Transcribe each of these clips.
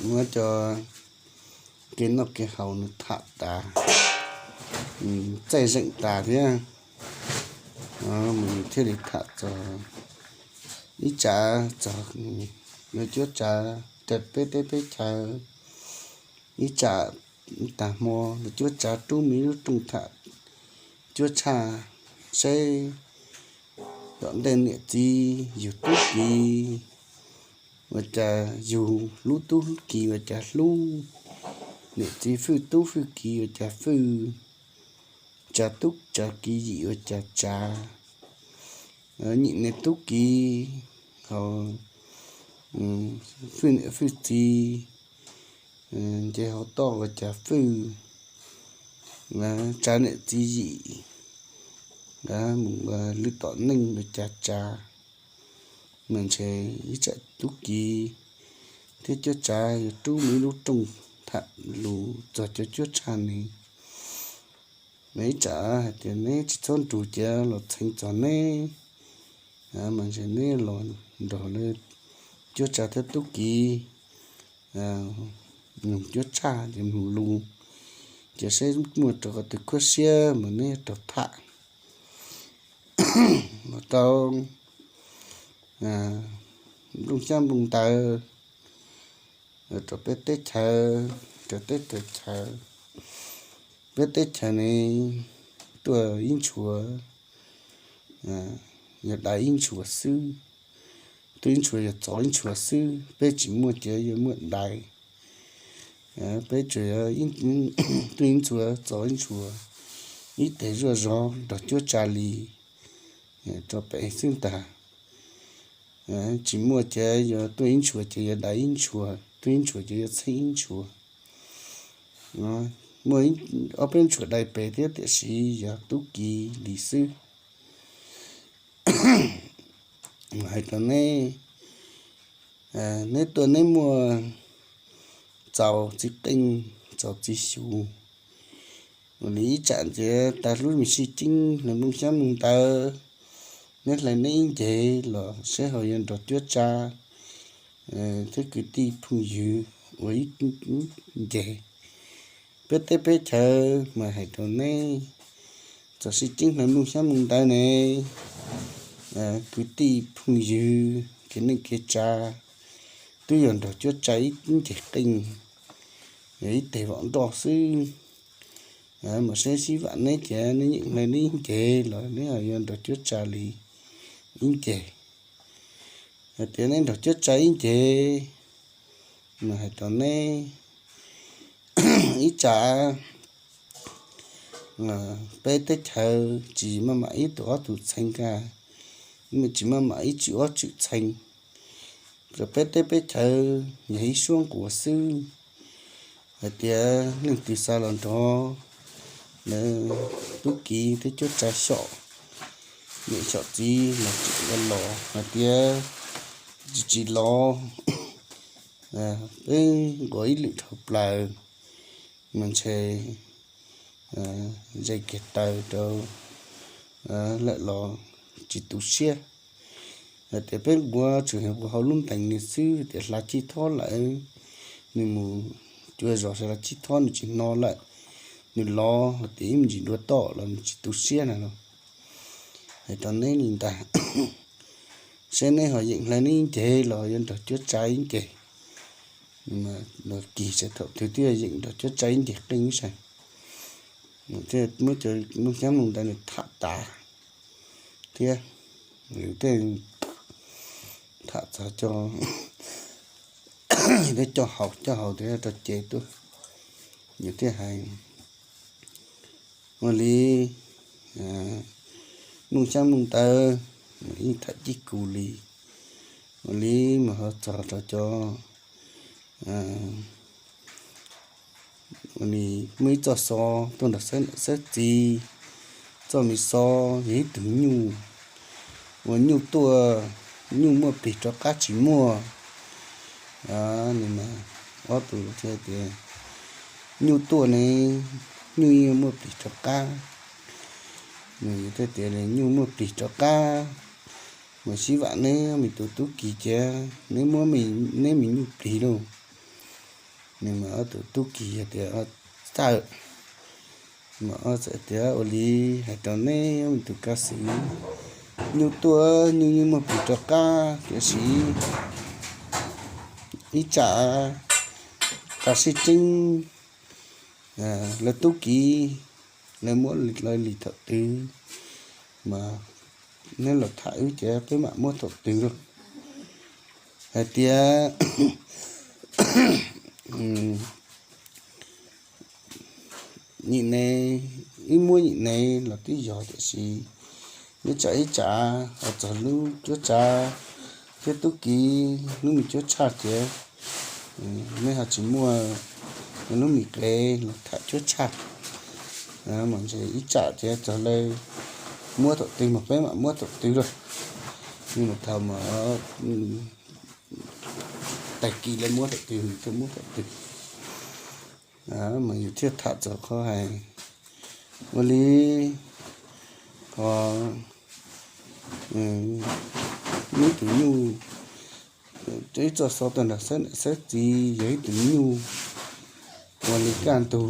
muab cov kev noj kev haus nws tham tas, txaij zeem tas thiab, mas nws thiaj li tham txog ib tsam txog lawv cuab tsav rau peb teb peb chaws, ib tsam tag hmo lawv cuab tsav rub me lub rooj tham cuab tshaj seb tom ntej niam txiv yug tub ki ua cas, yug lub tub ki ua cas hlub, niam txiv fwj tub fwj ki ua cas fwj, tsav tub tsav ki yim ua cas tsav, nyim niam tub ki ho fwj niam fwj txiv, nce hauv toj ua cas fwj, tsav niam txiv yim, mus lwm tom neej ua cas tsav. Mas ntshe ib tsam tub ki thiab cuab tsav yuav rub me ib lub rooj tham lus txog cov cuab tshaj ne. Mas ib tsam hais tias neb tsis txhob nrug cia los txheev txog neb, mas ntshe neb los nrog lawv cuab tsav thiab tub ki nug cuab tshaj ces nug lus, ces seb muaj rau qhov twg khuab siab mas neb raug tham. Mas tau nplooj xyab nplooj ntawv rau peb teb chaws, rau teb rau chaws. Peb teb chaws ne tuaj ib ntshuav, yog dai ib ntshuav xwb, tuaj ib ntshuav yog txov ib ntshuav xwb, peb tsis muaj ces yuav muaj dai. Peb tsuas yog tuaj ib ntshuav txov ib ntshuav, ib teg zuaj zog nrog cuab tsa li rau pem xwb ntag. Tsis muaj ces yog tuaj ib ntshuav ces yog dai ib ntshuav, tuaj ib ntshuav ces yog txheeb ib ntshuav. Muaj ob peb ntshuav dai pem thiab tiam sis yog tub ki li xwb. Hais rau neb, neb tuaj neb muaj txaus txiv qeej txaus txiv xyu, ua li ib tsam ntxiv tag lub me sij ceeb hlawv nplooj xyab nplooj ntawv, neb hlawv neb ib nceg los seb ho yuav nrog cuab tsa thiab kwv tij phooj ywg ua ib nceg. Peb teb peb chaws mas hais rau neb, txog sij ceeb hlawv nplooj xyab nplooj ntawv ne, kwv tij phooj ywg kev neej kev tsa twb yog nrog cuab tsa ib nceg qeej, yog ib teg vom nroj xwb. Mas seb sib vam neb ces neb yeem hlawv neb ib nceg los neb ho yuav nrog cuab tsa li ib nceg. Hais tias neb nrog cuab tsa ib nceg, mas hais rau neb, ib tsam peb teb chaws tsis maj mam ib tug ob tug txheeb ka, tsis maj mam ib tswm ob tswm txheeb, rau peb teb peb chaws yog ib suab nquas xwb. Hais tias leej twg xav los nrog lawv tub ki thiab cuab tsa xyom niam xyom txiv los tseem los, hais tias tsis tsis los, peb nquas ib lwm dhau plaws, mas ntshe ze kiag taw rau lawm los tsis tu siab. Hais tias peb nquas tsuas yog nquas hauv lub ntees nws xwb, tias hla chij thob lawm, nws mus cuab zos sawv hla chij thob nws tsis hnov lawm, nws los hais tias ib me ntsis dua toj los nws tsis tu siab na no. Hais rau neb li ntag, seb neb ho yeem hlawv neb ib nceg los yuav nrog cuab tsa ib nceg. Los kis seb thaum twg twb yog yeem nrog cuab tsa ib nceg qeej ib sab, thiaj muab cov nplooj xyab nplooj ntawv nws tham tas thiab, thiaj tham txog cov, thiab coj haus coj haus thiab rau cev tuaj, nws thiaj hais ua li nplooj xyab nplooj ntawv, ib tham cib kus li, ua li mas ho txog rau cov ua li muaj ib txoj xov tuaj nrog xeeb niam xeeb txiv, txoj me xov yog ib tug nyuj, uas nyuj tuaj, nyuj muaj plig rov qab tsis muaj. Nws mas ob tug thiaj tias nyuj tuaj ne, nyuj yeej muaj plig rov qab. Nws thiaj tias nyuj muaj plig rov qab, mas sib vam neb me tus tub ki cia, neb muab neb me nyuj plig lauj. Nws mas ob tug tub ki hais tias, Txawm. Mas ob txawm tias, Ua li hais rau neb ob tug kav xwm, nyuj tuaj nyuj yeej muaj plig rov qab, tiam sis ib tsam tas sib tseeb, lawv tub ki lawv muab lawv li thaum twg, mas neb los tham wb ces peb mam muab thaum twg lauj. Hais tias nyim nev, wb muab nyim nev los twb yog, tiam sis ib tsam ib tsam ho txog lub cuab tsav thiab tub ki lub me cuab tshaj ces neb ho tsis muaj lub me qe los tham cuab tshaj. Mas ntshe ib tsam ces txog lawv muab thaum twg mas peb mam muab thaum twg lauj. Nws mas thaum mas tag kis lawv muab thaum twg nws thiaj muab thaum twg. Mas yus thiaj tham txog qhov hais ua li ho ib tug nyuj, ib txoj xov tag nrho xab niam xab txiv yog ib tug nyuj, ua li kaj ntug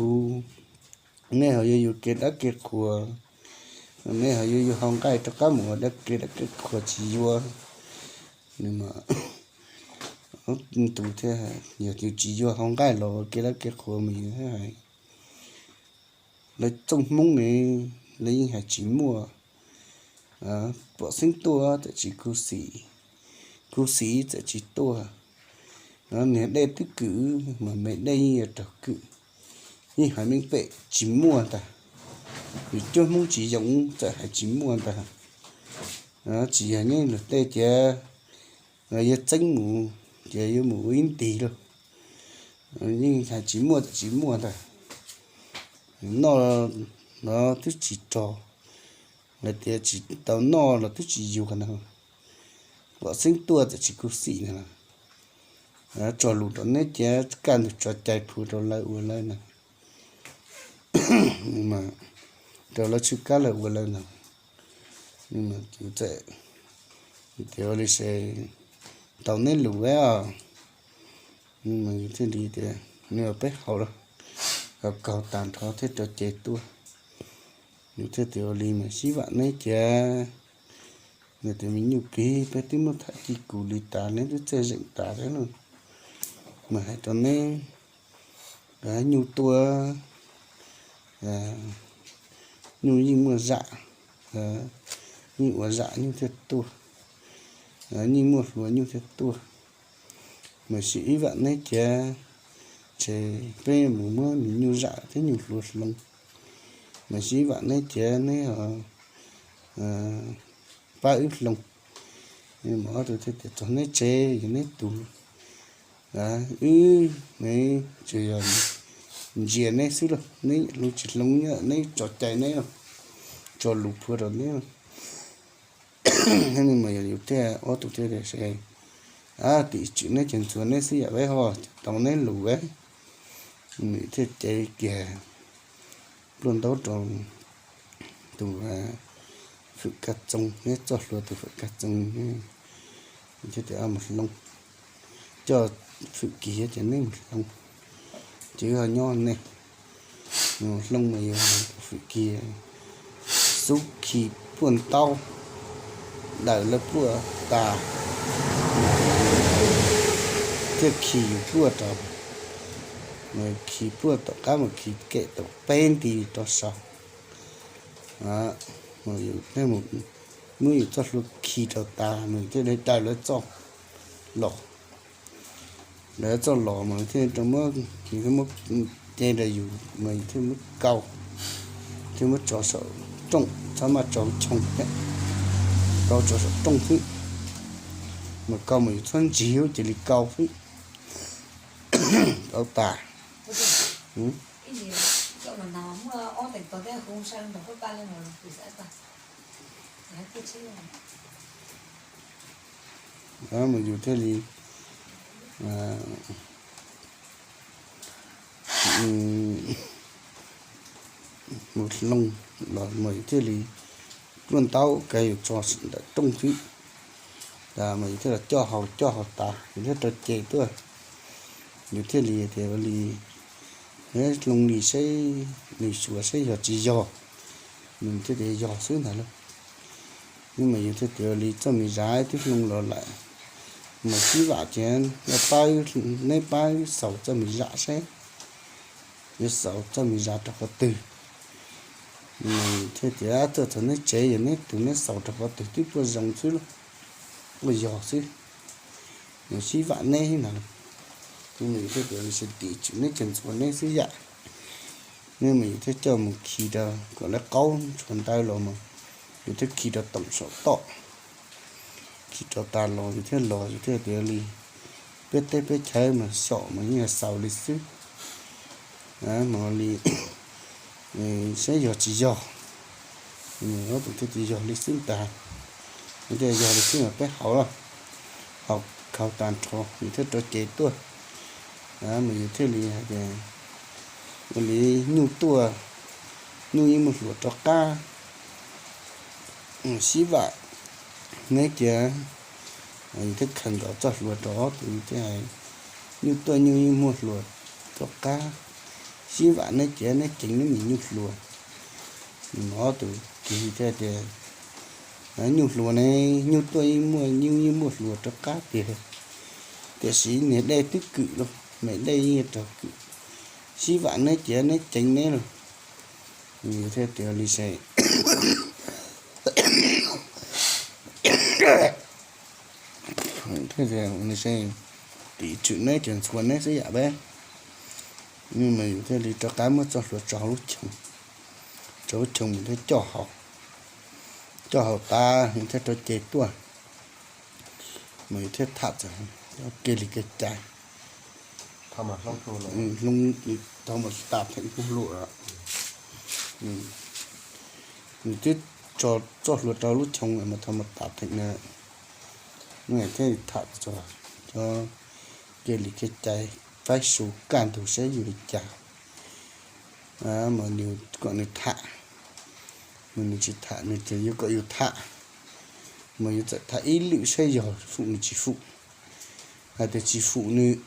nej ho yuav yus kev dab kev qhuas, nej ho yuav yus hau nqaij rov qab mus ua dab kev dab kev qhuas tsis yuav. Nws mas tus thiaj yog yus tsis yuav hau nqaij los ua kev dab kev qhuas mas yus thiaj hais. Lawv txooj Hmoob ne, lawv yeej hais tsis muaj, pom xeeb tuaj txawm tsis khuv xim, khuv xim txawm tsis tuaj. Niag dej twb kwm mas me dej yeej yuav raug kwm. Yeej hais meej pem tsis muaj ntag. Yus cuab Hmoob tsis yoo txawm hais tsis muaj ntag. Tsis yog nyob luag tej ces yog txeeb mus ces yuav mus ua ib ntig lauj. Yeej hais tsis muaj txawm tsis muaj ntag. Noj los twb tsis rog, hais tias tsis tau noj los twb tsis yuag no. Pom xeeb tuaj txawm tsis khuv xim no. Tso lus rau neb ces kaj ntug tso cai plhuav rau lawv ua lawv no, rau lawv tshwj kab lawv ua lawv no. Tias ua li se tau neb lus os. Yus thiaj li tias nws peb haus lawm, haus kaug tag nrho thiab rau ces tuaj. Yus thiaj tias ua li mas sib vam neb cia. Nws tias me nyuj plig peb twb muab tham ci kus li tas, neb twb txawj zeem tas thiab no. Mas hais rau neb, nyuj tuaj, nyuj yeej muaj zam, yeej ua zam nyuj thiaj tuaj, yeej muaj hlua nyuj thiaj tuaj. Mas sib ib vam neb cia, ces peb mus muab me nyuj zam thiab nyuj hlua hloov. Mas sib ib vam neb cia neb pab wb hloov. Mas ob tug thiaj tias txog neb tsev yog neb tus, wb ne tsuas yog ntsia neb xwb lauj, neb hloov tsis hloov neb tso cai neb lauj, tso lus plhuav rau neb lauj. Mas yog yus thiaj ob tug thiaj tias, tim tswm neb ces ntxuav neb xwb yam peb ho tau neb lus. Nws thiaj cev kiag pluaj ntaub rau tus Fwm Kab Txoos, neb txoj hlua tus Fwm Kab Txoos, thiaj tias mus hloov, coj Fwm Kis ces neb mus hloov, ces ho nyob nej. Mus hloov mas yog Fwm Kis xub khi pluaj ntaub daws lawv pluaj tas, thiaj khi yus pluaj rau, khi pluaj tom qab mas khi kem tau peb nti rau saud. Muab yus txoj hlua khi rau tas mas thiaj li daws lawv txoj los, daws lawv txoj los mas thiaj rau muab, muab ce rau yus mas yus thiaj muab kau, thiaj muab tso saum rooj, txhob maj tso choo thiab, kau tso saum rooj xwb. Mas kau mas yus txhob ntsig ua cia li kau xwb, kau tas. Mas yus thiaj li mus hloov los mas yus thiaj li pluaj ntaub kav yus tso ntawm rooj xwb. Mas yus thiaj los coj haus, coj haus tas yus thiaj rau ces tuaj. Yus thiaj li tias ua li, hloov li seb, nws xyuas seb yog tsis yog, nws thiaj tias yog xwb ntag lauj. Mas yus thiaj tias ua li txoj me zam twb hloov los lawm, mas sib vam ces pab, neb pab xaus txoj me zam seb yuav xaus txoj me zam rau qhov twg. Thiaj tias tuaj txog neb tsev, yog neb tus neb xaus rau qhov twg twb puas zoo xwb lauj, puas yog xwb, mas sib vam neb ntag lauj. Mas yus thiaj tias ua li seb tim tswm neb ces ntxuav neb xwb yam. Mas yus thiaj coj mus khi rau kom lawv qaub tshuav ntawv los mas yus thiaj khi rau toom saum toj. Khi rau tas los yus thiaj los, yus thiaj tias li peb teb peb chaw mas xyom mas yeej yog xaus li xwb, mas li seb yog tsis yog. Ob tug thiaj tias yog li xwb ntag. Yus tias yog li xwb mas peb haus los, haus khaus tas nrho yus thiaj rau cev tuaj. Mas yus thiaj li hais tias ua li nyuj tuaj, nyuj yeej muaj hluas rov qab, sib vam neb cia. Yus thiaj khaws nkaus txoj hlua rau ob tug thiab hais, nyuj tuaj nyuj yeej muaj hluas rov qab, sib vam neb cia neb ceev neb nim nyuj hluas. Ob tug kiv thiaj tias nyuj hluas ne, nyuj tuaj yeej muaj, nyuj yeej muaj hluas rov qab tiag, tiam sis niag dej twb kwm lauj, me dej yeej raug kwm, sib vam neb cia neb ceev neb lauj. Yus thiaj tias li seb, tim tswm neb ces ntxhua neb xwb yam peb. Mas yus thiaj li rov qab muab txoj hlua tso hauv lub choog, tso lub choog mas thiaj coj haus, coj haus tas yus thiaj rau cev tuaj. Mas yus thiaj tham txog kev li kev cai, hloov, thaum mas tas theem kuj hlua, nws twb tso txoj hlua rau lub choog mas thaum mas tas theem na, thiaj li tham txog cov kev li kev cai, faib su kaj ntug saib yuav li cas. Mas nws kom nws tham, mas nws tsis tham nws ces yuav kom yus tham, mas yus txawm tham ib lwm saib yog fum nws tsis fum. Hais tias tsis fum nws,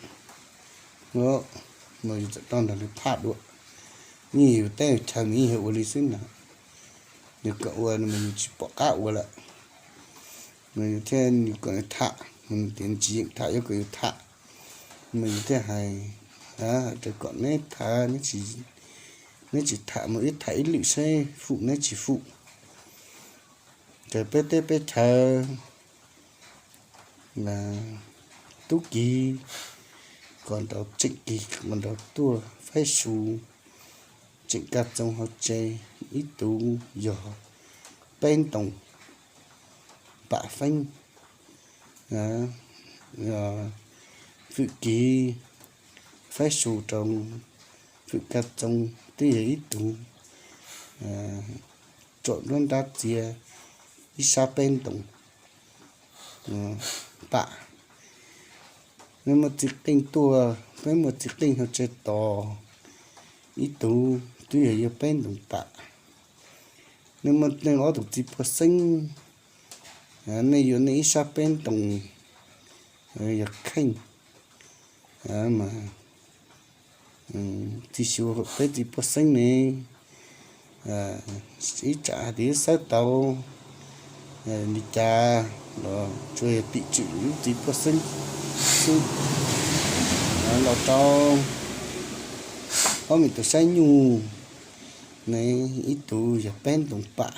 mas yus txawm rau nrog nws tham dua. Yeej yus teb chaws mas yeej yog ua li xwb na, nws kom ua mas yus tsis pom qab ua lawm, mas yus thiaj kom nws tham, mas nws tias nws tsis yeem tham yuav kom yus tham, mas yus thiaj hais, hais tias kom neb tham, neb tsis tham mas wb tham ib lwm saib fum neb tsis fum. Ces peb teb peb chaw, tub ki, kom nraud tseem kis kom nraud tuaj faib su, tseem kaj txoos hauv tsev, ib tug yog peb ntoos pam feeb, fwm kis faib su rau fwm kaj txoos twb yog ib tug tsom nruab nrab txiav ib sab peb ntoos pam. Neb muaj txiv qeej tuaj, peb muaj txiv qeej hauv tsev tos, ib tug twb yog yog peb ntoos pam. Neb muaj nej ob tug txiv pua xeeb, nej yuav nej ib sab peb ntoos yog kheej, mas txiv xyuas peb txiv pua xeeb ne, ib tsam hais tias xawb tau li cas los tsuas yog tim tswm lub txiv pua xeeb xwb. Los rau ob me tus saib nyuj ne, ib tug yog peb ntoos pam,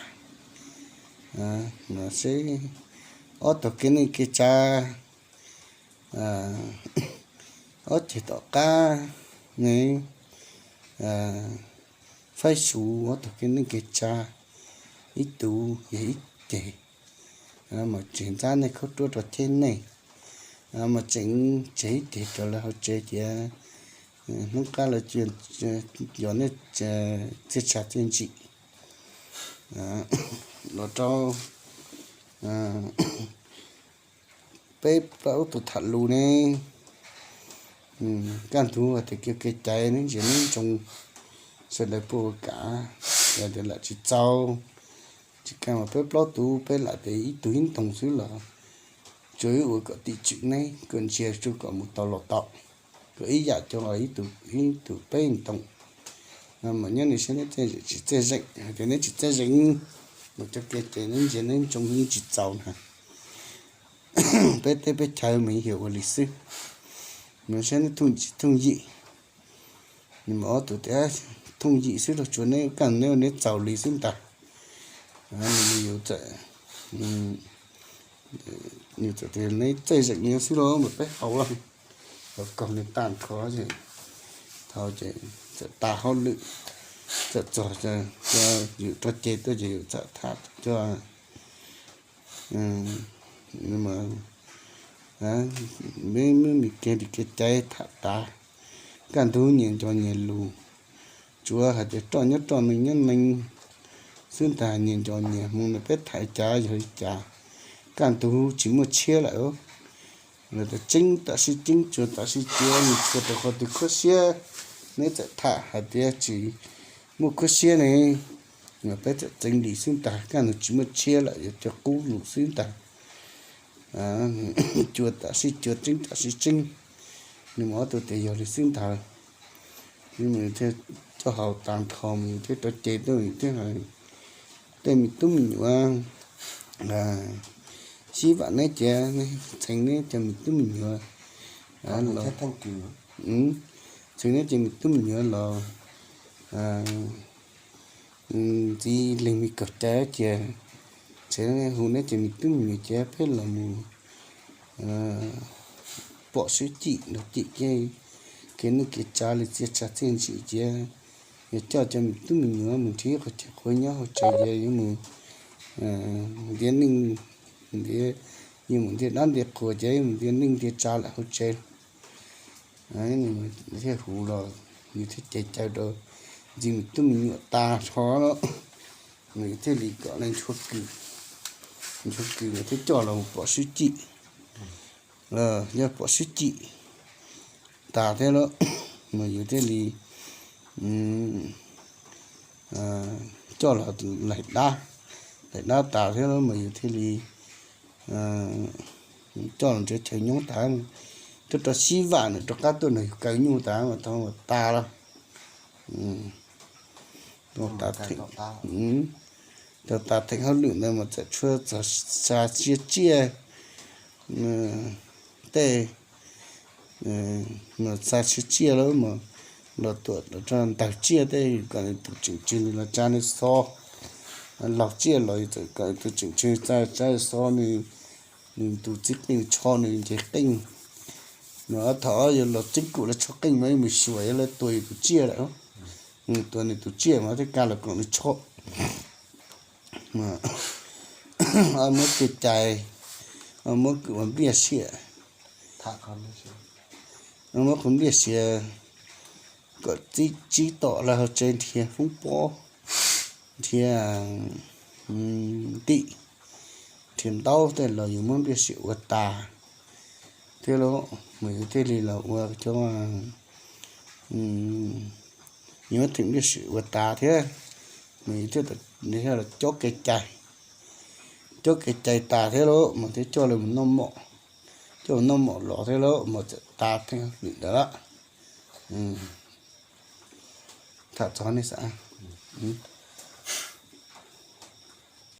no seb ob tog kev neej kev tsav, ob ceg tom qab ne, faib su ob tog kev neej kev tsav, ib tug yog ib ceg, mas tseg ntxab nej khaub ruab rau ceb nej, mas tseem tseg ib ceg rau lawv hauv tsev ces hnub qab lawv yog nej txiaj tshav txiaj ntsim. Los rau peb plaub tug tham lus ne, kaj ntug hais tias kev cai neb ntsia neb ntsoov sawv daws puas ua kam, yog tias lam tsis txaus, tsis kam mas peb plaub tug peb lam tias ib tug ib ntoos xwb los tsuas ua kom tim tswm neb kom ntsia tsuas kom mus tau los tau. kom ib yam cov ib tus peb ntoo. Mas nyob nws saib neb txawj zeem tsis txawj zeem, hais tias neb tsis txawj zeem, mas cov kiag ces neb ntsia neb ntsoov yeej tsis txaus na. Peb teb peb chaw mas yuav ua li xwb. Mas saib neb thooj tsis thooj yim. Nws mas ob tug tias thooj yim xwb los tsuav neb kaj neb ua neb txaus li xwb ntag. Nws txawm, nws txawm tias neb txawj zeem li xwb los mas peb haus los. Thaum kaug nws tag nrho ces, thaum ces txawm tas hauj lwm, txawm txog yus rau ces tuaj ces yus txawm tham cov muaj mis kiag li kev cai tham tas, kaj ntug nyias nco nyias lus, tsuav hais tias roj nyob roj neeg nyob neeg xwb ntag, nyias nco nyias hmoo no peb tham li cas yog li cas, kaj ntug tsis muaj tshiab lawm. Lawv tias ceeb tam sim ceeb, cuav tam sim cuav, nws cuav rau qhov twg khuab siab, neb txawm tham hais tias tsis muaj khuab siab ne, mas peb txawm txeeb li xwb ntag, kaj ntug tsis muaj tshiab lawm, yog cov qub lus xwb ntag. Cuav tam sim cuav, tseeb tam sim tseeb, nws mas ob tug tias yog li xwb ntag. Nws thiaj coj haus tas nrho mas nws thiaj rau ces tuaj, nws thiaj hais, tej me tub me nyuam, sib vam neb ces txheev neb cov me tub me nyuam los, txheev neb cov me tub me nyuam los ntxiv leeg me kaum cai cia, txheev hu neb cov me tub me nyuam ces peb los mus pom sib cim nrog cim kev, kev neej kev tsav li txiaj tshav txiaj ntsim cia, yog coj cov me tub me nyuam mus nrhiav qhov chaw qhua nyob hauv tsev ces yuav mus ntiav neej, ntiav, yuav mus ntiav dab ntiav qhua ces yuav mus ntiav neej ntiav tsav lawm hauv tsev. Thiaj hu los, nws thiaj ces cai rau ntxiv me tub me nyuam tas nrho los, nws thiaj li kom nchuav kws, nchuav kws nws thiaj coj los pom sib cim, yog pom sib cim tas thiab los mas yus thiaj li coj los laig dab, laig dab tas thiab los mas yus thiaj li coj los nrhiav chaw nyob tas, thiaj rau sib vam nws rov qab tuaj nrog yus kaw nyuj tas mas tau tas los. Tau tas theem hauj lwm ntawd mas txawm tshuav txog xya tsiaj tsiaj tej, mas xya tsiaj tsiaj los mas los tuam rau ntawg tsiaj tej kom nws tus tseem tseg nws los tsa nws xov, laug tsiaj los txawm kom nws tus tseem tseg tsa tsa xov nws, nws tus txiv qeej tsho nws nce qeej. Mas thaum yuav los tseeb kum lawv tsho qeej mas yuav mus xyuas yog lawv tua yus tus tsiaj lawm, tua nws tus tsiaj mas thiaj kaj los koom nws tsho. Muab kev cai, muab kws ua npliaj siam, muab qhov npliaj siav kom tsib tom lawv hauv tsev nrhiav foob pob, nrhiav ntim, nrhiav ntaub tej los yus muab npliaj siam ua tas thiab los mas yus thiaj li los ua cov, yus muab theem npliaj siam ua tas thiab mas yus thiaj li los cob kev cai, cob kev cai tas thiab los mas thiaj coj lawv mus noj mom, coj mus noj mom los thiab los mas txawm tas theej hauj lwm ntawd lawm. Tham txog nej xav